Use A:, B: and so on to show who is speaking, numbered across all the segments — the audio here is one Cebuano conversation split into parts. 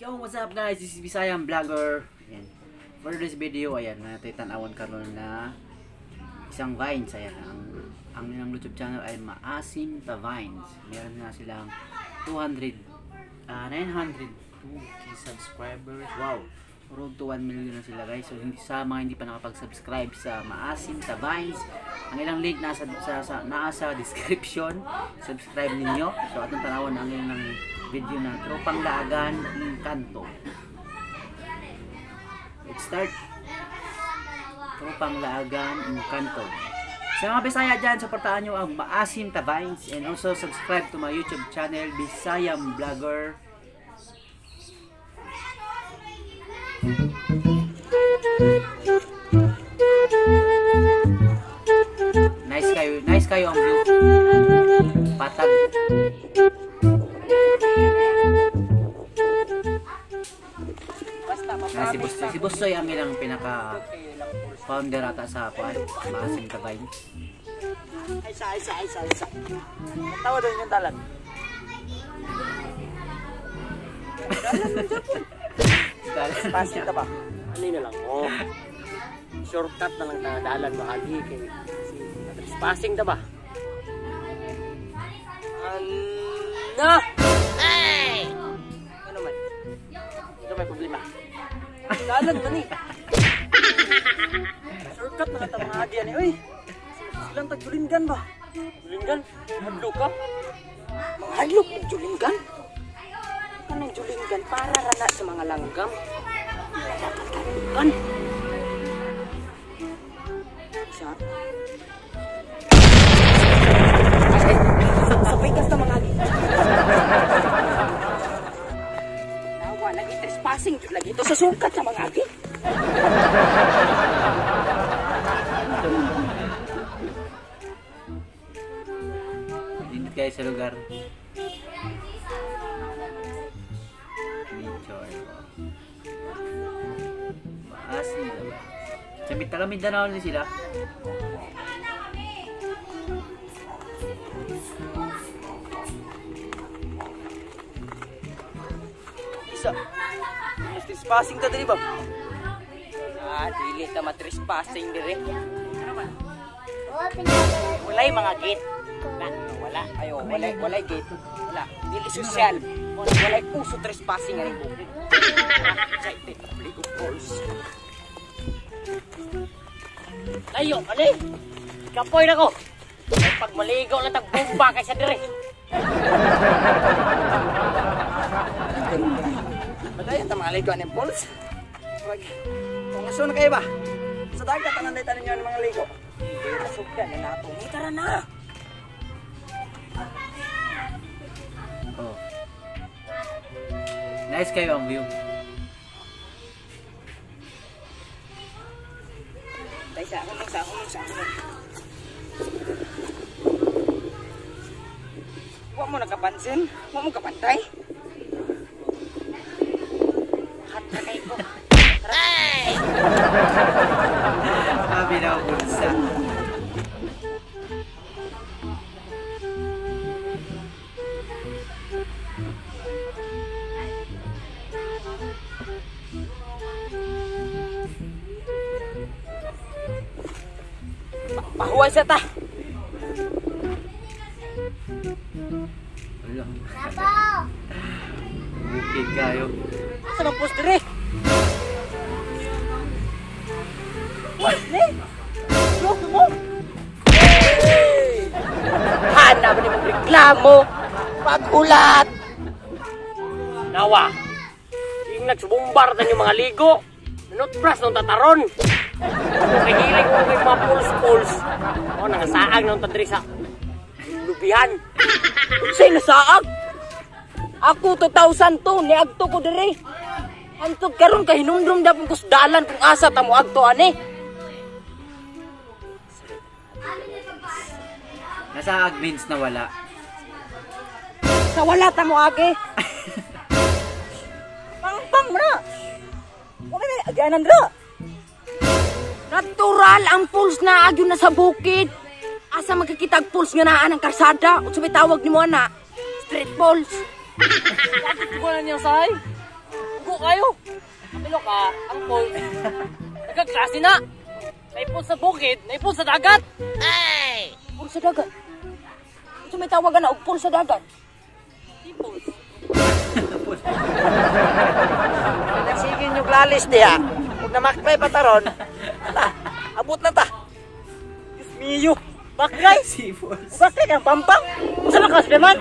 A: Yo, what's up guys? This is Bisayang Vlogger. Ayan. For this video, ayan, natin tan-awon karon na isang vines. Ayan, ang nilang YouTube channel ay Maasim Ta Vines. Meron na silang 902K subscribers. Wow! Road to 1 million na sila guys. So, hindi, sa mga hindi pa nakapag-subscribe sa Maasim Ta Vines, ang ilang link nasa sa description. Subscribe ninyo. So, atong tanawon ang ilang video na Tropang Laagan Engkanto. Let's start. Tropang Laagan Engkanto. Sa mga Bisaya dyan, suportahan nyo ang Maasim Ta Vines and also subscribe to my YouTube channel, Bisayang Vlogger. Nice kayo ang view. Patag. Basta si Busoy ang ilang pinaka founder ata sa kuan, Maasim Ta Vines.
B: Ay sa. Tawa doon yung dalan. Trespassing ka ba?
C: Ano na lang, oh. Shortcut na lang na dalan mahagi kay trespassing ta ba?
B: Ano?
C: Hey! Ano man? Ito may problema.
B: Dalan man eh. Shortcut na lang ta mga agi ani oy. Silang tag Julinggan ba?
C: Julinggan? Hadlok ka?
B: Mga hadlok ng Julinggan? Kanang Julinggan para rana sa mga langgam. Dapat kadlukan. Isa. Sabay ka sa mga agi. Nawa, lagi trespassing jud lagi ito sa sukat sa mga agi.
A: Dito kayo sa lugar. Nature. Maasim ta ba? Sa taga Mindanao ni sila.
B: Isa. Mas trespassing ta diri ba? Ah, dili ta matrespassing diri. Ano man? Walay mga gate. Wala. Ayo, walay gate. Wala. Dili social. Walay uso trespassing ani bukid. Excited ligo falls.
C: Layo ali. Kapoy na ko. Pag maligo lang tag bomba kaysa diri.
B: Badayan ta mga ligo ani falls. Pag kung aso na kayo ba? Sa dagat tanan day tanan ninyo mga ligo. Sugdan na nato. Tara na.
A: Oh. Nice kayo ang view.
B: Dai sa ako, sa ako, sa ako. Wa mo nakapansin? Wa mo kapantay?
C: Hat na kay ko. Ay!
A: Sabi na bulsa.
B: Pahuway sa ta.
A: Wala. Bukid kayo.
B: Asa nang post dire? What ni? Loko mo.
C: Hanap ni mong reklamo. Pagulat. Nawa. Yung nagsubumbar ta yung mga ligo. Nutbras nung tataron. Kay hilig mo kay mga puls-puls. O, nangasaag nung tadri sa lubihan.
B: Unsay nasaag? Ako 2002 niagto ko dire. Antog karon kay hinumdum dapon ko sa dalan kung asa ta mo agto ani.
A: Nasaag means na wala.
B: Sa wala ta mo agi. Pangpang ra. Wa man agyanan ra. Natural ang pulse na agyo na sa bukid. Asa makikita ang pulse nga naa ng karsada? Unsa may tawag nimo ana? Street pulse.
C: Ko na niya say. Dako kayo. Kapilo ka, ang falls. Nagkaklase na. Naipon sa bukid, naipon sa dagat.
B: Ay! Pul sa dagat. Ito may tawagan na og pul sa dagat.
C: Tipos.
D: Sige nyo glalis diha. Kung namaklay pa taron, ta, abot na ta. Diyos mio. Baklay.
A: Si Falls.
D: Baklay kang pampang.
C: Sa lakas, man.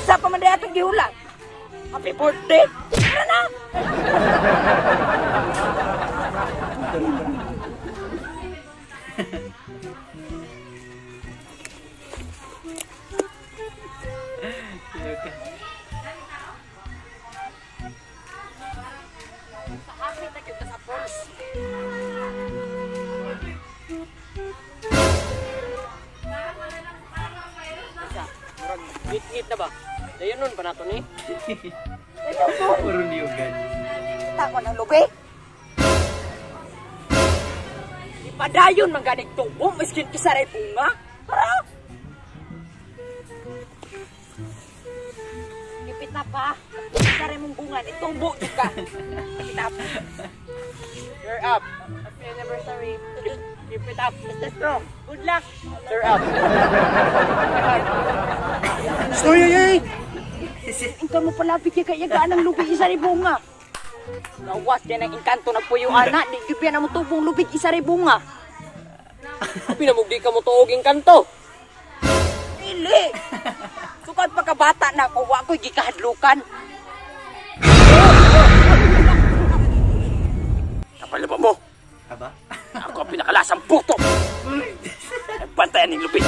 B: Sa pa man atong gihulat.
D: Happy birthday.
B: Tara na.
C: Ngit-ngit na ba? Dayon nun pa nato ni?
A: Puro niyugan.
B: Tako ng lubi.
D: Ipadayon man ganig tubo, miskin kisaray bunga. Tara.
B: Ipit na pa. Kisaray mong bunga, itubo jud ka. Ipit up.
D: You're up.
B: Happy anniversary.
D: Keep it up.
B: Stay strong. Good luck.
D: Sir up. Uy, uy, uy!
B: Ingkan mo pala, bigyan kay yagaan ng lubig isa rin bunga. Gawas kay ng engkanto nagpuyo ana, di gyud na mo tubong lubig isa rin bunga.
C: Pinamugdi ka mo tuog engkanto.
B: Dili. Sukad pagkabata na ako, wa ko'y gikahadlukan.
D: Kapal ba mo?
A: Aba?
D: Ako ang pinakalasang puto. Bantayan ng lupit.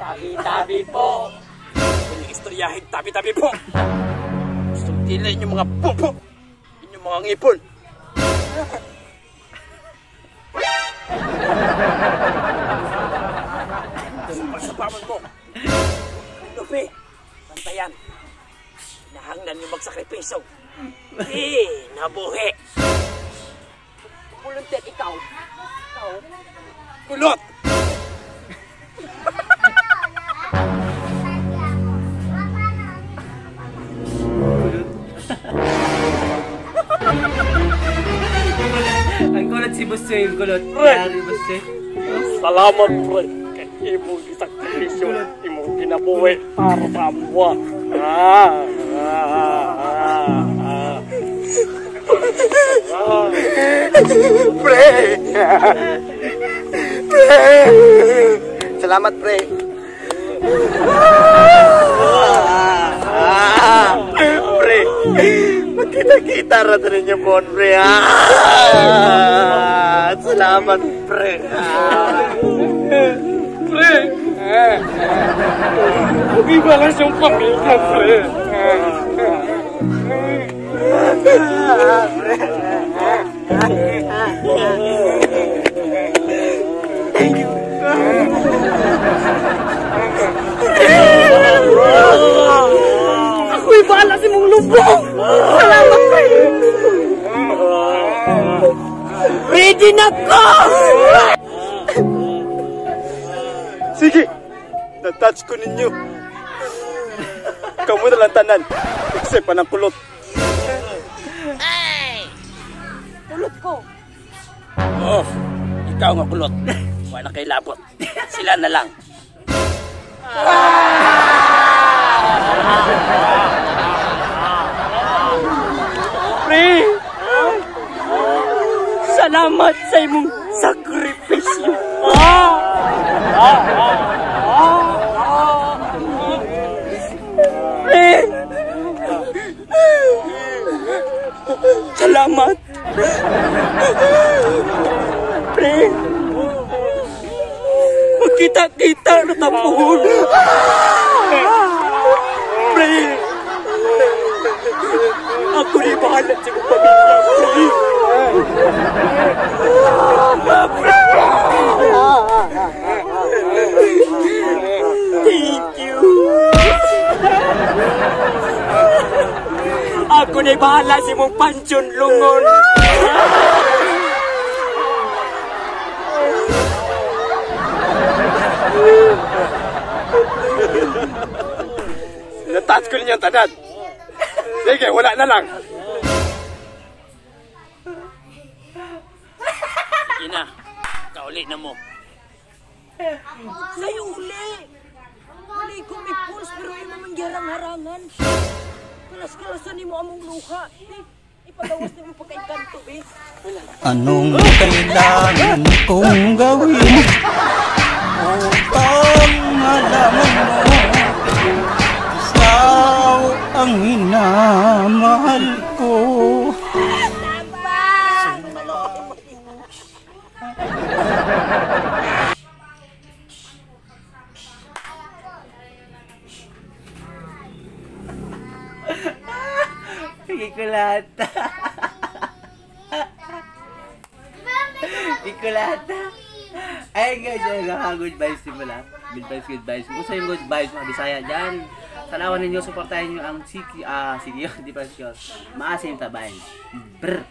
C: Tabi-tabi po.
D: Kung istoryahin, tabi-tabi po. Gustong tila inyong mga pupo. Inyong mga ngipon. Pagsapaman mo. Lupi, bantayan. Nahanglan yung magsakripiso. Di, nabuhi.
B: Volunteer ikaw. Ikaw.
D: Kulot!
A: Ang kulot si Boss Soy, ang kulot. Yari, Boss Soy.
C: Salamat, pre. Kay imong gisakripisyo, imong kinabuhi para sa amwa.
D: Pre! Pre! Salamat, pre. Pre, magkita-kita ra ta ninyo po, pre. Salamat, pre.
C: Pre! Ibalas yung pamilya, pre.
D: Thank you.
B: Ako'y bahala sa imong lubong. Salamat, pre. Ready na ko!
D: Sige, na-touch ko ninyo. Kamu na lang tanan, except pa ng kulot.
B: Kulot ko.
D: Oh, ikaw nga kulot. Wala kay labot. Sila na lang.
C: Pre! Salamat sa imong sakripisyo. Pre!
D: Salamat. Pre! Magkita-kita na tapuhon. Pre! Ako rin bahala sa iyong pamilya, pre! Thank you! Ako na bahala sa imong pansyon, lungon!
E: I-touch ko ninyo ang tanan. Sige, wala na lang.
C: Sige na. Kauli na mo.
B: Sa'yo uli! Uli ko may pulse pero imo man giharang-harangan. Kalas-kalasan nimo among luha. Eh, ipagawas nimo pagkainkanto eh.
F: Anong kailangan kong gawin upang malaman mo ikaw ang minamahal ko?
A: Ikulata. Ikulata. Ayun guys, ayun lang. Good vibes din pala. Good vibes, good vibes. Kung gusto yung good vibes, mga Bisaya dyan. Salawan ninyo, suportahin nyo ang Siki, ah, Siki, di pa Siki. Maasim Tabayan. Brr.